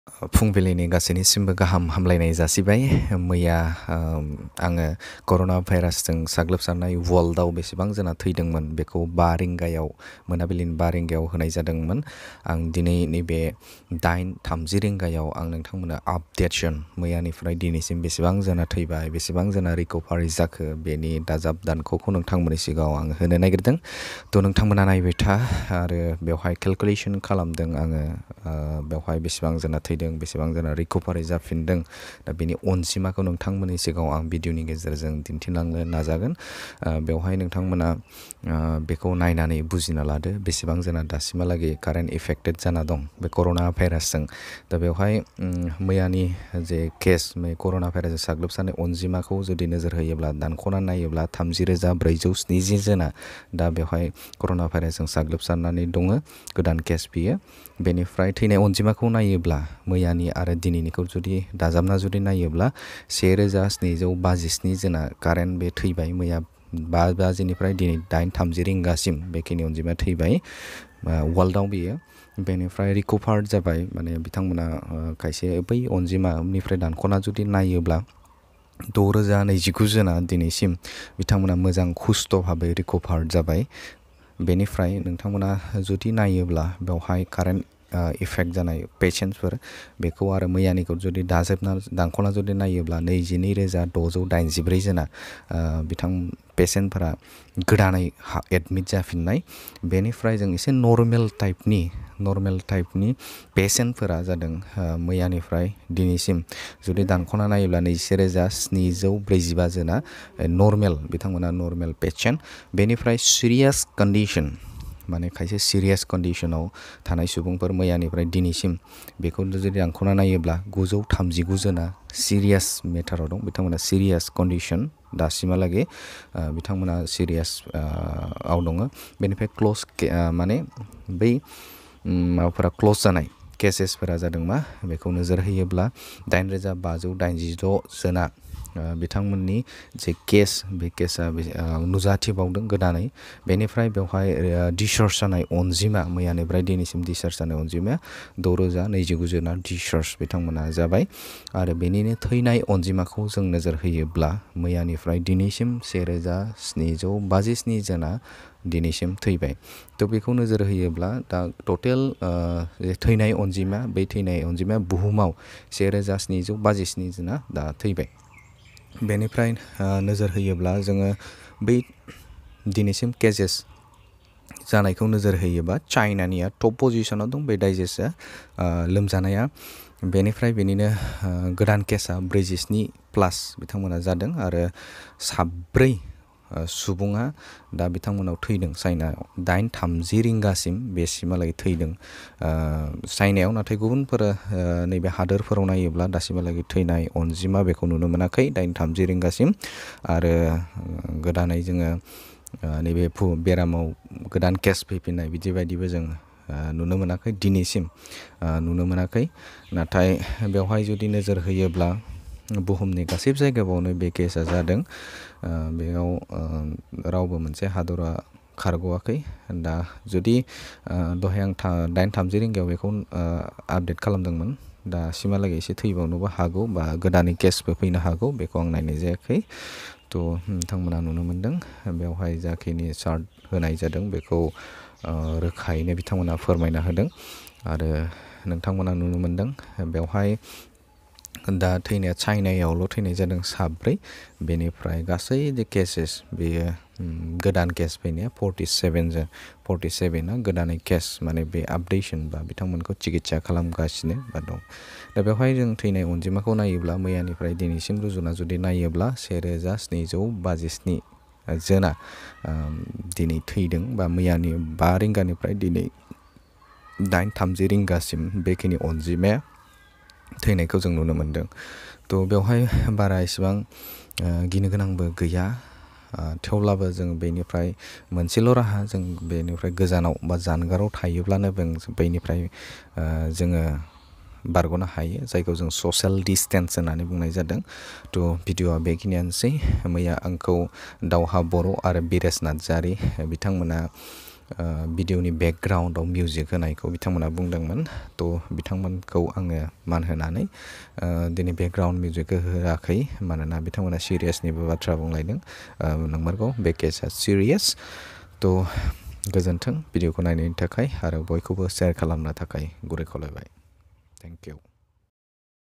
फुंबिलिनि गासैनिसिमबो गाहाम हामलायनाय जासिबाय। मैया आङो कर'ना भाइरासजों साग्लोबसारनाय वर्ल्डआव बेसेबां जोंना थैदोंमोन बेखौ 5 रिंगायाव मोनाबिलिनि 5 रिंगायाव होनाय जादोंमोन। आं दिनै नैबे 8:30 रिंगायाव आं नोंथांमोननो आपडेटसन मैयानिफ्राय दिनैसिम बेसेबां जोंना थैबाय, बेसेबां जोंना रिकभारि जाखो बेनि दाजाब दानख'खौ नोंथांमोननि सिगाङाव आङो होनो नागिरदों। थ' नोंथांमोना नायबाय था आरो बेवहाय केलकुलेसन खालामदों आङो बेवहाय बेसेबां जोंना थैदों, बेसेबां जोंना रिकभारि जाफिनदों। दा बेनि अनजिमाखौ नोंथांमोननि सिगाङाव आं भिडिअनि गेजेरजों दिन्थिलांनो नाजागोन। बेवहाय नोंथांमोना बेखौ नायनानै बुजिना लादो बेसेबां जोंना दासिमहालागै कारेन्ट इफेक्टेड जाना दं बे कर'ना भाइरासजों। दा बेवहाय मैयानि जे केस कर'ना भाइरासजों साग्लोबसारनाय अनजिमाखौ जुदि नोजोर होयोब्ला दानख'नानै नायोब्ला 30,470 जोना दा बेवहाय कर'ना भाइरासजों साग्लोबसारनानै दङ। गोदान केस बियो। बेनिफ्राय थैनाय अनजिमाखौ नायोब्ला मैयानि आरो दिनैनिखौ जुदि दाजाबना जुदि नायोब्ला 1,757 जोना कारेन्ट बे थैबाय। मैया 5 बाजिनिफ्राय दिनै 8:30 रिंगासिम बेखिनि अनजिमाया थैबाय वर्ल्डआव बियो। बेनिफ्राय रिकभार्ड जाबाय, माने बिथांमोना खायसे बै अनजिमानिफ्राय दानख'ना जुदि नायोब्ला 6,029 जोना दिनैसिम बिथांमोना मोजां खुस्थ' भाबै रिकभार्ड जाबाय। बेनिफ्राय नोंथांमोना जुदि नायोब्ला बेवहाय कारेन्ट इफेक्ट जानाय पेसेन्टफोर बेखौ आरो मैयानिखौ जुदि दानख'ना जुदि नायोब्ला 22,684 जोना बिथां पेसेन्टफोरा गोदानै एडमिट जाफिननाय। बेनिफ्राय जों एसे नर्मेल टाइपनि पेसेन्टफोरा जादों मैयानिफ्राय दिनैसिम जुदि दानख'ना नायोब्ला 21,745 जोना नर्मेल, बिथांमोना नर्मेल पेसेन्ट। बेनिफ्राय सिरियास कन्डिसन, माने खायसे सिरियास कन्डिसनाव थानाय सुबुंफोर मैयानिफ्राय दिनैसिम बेखौ जुदि दानख'ना नायोब्ला 939 जोना सिरियास मेटाराव दं। बिथांमोना सिरियास कन्डिसन दासिमहालागै बिथांमोना सिरियास आव दङ। बेनिफ्राय माने बै माबाफोरा क्ल'ज जानाय केसेसफोरा जादों मा, बेखौ नोजोर होयोब्ला 8,586 जोना बिथांमोननि जे केस बे केसा नुजाथिबावदों गोदानै। बेनिफ्राय बेवहाय डिस्चार्ज जानाय अनजिमा मैयानिफ्राय दिनैसिम डिस्चार्ज जानाय अनजिमाया 6,029 जोना डिस्चार्ज बिथांमोना जाबाय। आरो बेनिनो थैनाय अनजिमाखौ जों नोजोर होयोब्ला मैयानिफ्राय दिनैसिम 1,757 जोना दिनैसिम थैबाय। थ' बेखौ नोजोर होयोब्ला दा टटेल थैनाय अनजिमा, बे थैनाय अनजिमाया बुहुमाव 1,757 जोना दा थैबाय। बेनिफ्राय नोजोर होयोब्ला जोङो बै दिनैसिम केसेस जानायखौ नोजोर होयोबा चाइनानिया टप पजिसनाव दं बे डाइजेस्टआ लोमजानाया। बेनिफ्राय बेनिनो गोदान केसा 47+ बिथांमोना जादों आरो 4 सुबुङा दा बिथांमोनाव थैदों चाइनायाव 8:30 रिंगासिम बेसिमहालागै थैदों चाइनायाव। नाथाय गुबुनफोर नैबे हादोरफोराव नायोब्ला दासिमहालागै थैनाय अनजिमा बेखौ नुनो मोनाखै 8:30 रिंगासिम। आरो गोदानै जोङो नैबे बेरामाव गोदान केस फैफिननाय बिदि बायदिबो जों नुनो मोनाखै, दिनैसिम नुनो मोनाखै। नाथाय बेवहाय जुदि नोजोर होयोब्ला बुहुमनि गासैबो जायगायावनो बे केसा जादों। बेयाव रावबो मोनसे हादरा खारग'वाखै। दा जुदि दहाय आं 8:30 रिंगायाव बेखौ आपडेट खालामदोंमोन, दासिमहालागै एसे थैबावनोबो हागौ बा गोदानै केसबो फैनो हागौ, बेखौ आं नायनाय जायाखै। थ' नोंथांमोना नुनो मोनदों बेवहाय जाखिनि चार्ट होनाय जादों बेखौ रोखायैनो बिथांमोना फोरमायना होदों। आरो नोंथांमोना नुनो मोनदों बेवहाय दा थैनाया चाइनायावल' थैनाय जादों 4। बेनिफ्राय गासै जे केसेस बेयो गोदान केस फैनाया 47 गोदानै केस, माने बे आपडेशन बा बिथांमोनखौ चिकित्सा खालामगासिनो बा दं। दा बेवहाय जों थैनाय अनजिमाखौ नायोब्ला मैयानिफ्राय दिनैसिम रुजुना जुदि नायोब्ला 1,757 जोना दिनै थैदों बा मैयानि 5 रिंगानिफ्राय दिनै 8:30 रिंगासिम बेखिनि अनजिमाया थैनायखौ जों नुनो मोनदों। थ' बेवहाय बारा इसेबां गिनो गोनांबो गैया। थेवब्लाबो जों बेनिफ्राय मोनसेल' राहा, जों बेनिफ्राय गोजानाव बा जानगाराव थायोब्लानो बेनिफ्राय जोङो बारग'नो हायो, जायखौ जों ससियेल डिसटेन्स होननानै बुंनाय जादों। थ' भिडिअ'आ बेखिनियानोसै। मैया आंखौ दावहा बर' आरो बिरेस नार्जारि बिथांमोना भिडिअनि बेकग्राउन्डआव मिउजिक होनायखौ बिथांमोना बुंदोंमोन थ' बिथांमोनखौ आङो मान होनानै दिनै बेकग्राउन्ड मिउजिकखौ होआखै मानोना बिथांमोना सिरियासनिबो बाथ्रा बुंलायदों नंमारगौ बे केसा सिरियास थ' गोजोन्थों भिडिअखौ नायनायनि थाखाय आरो बयखौबो शेयार खालामनो थाखाय गुरै खावलायबाय थेंक इउ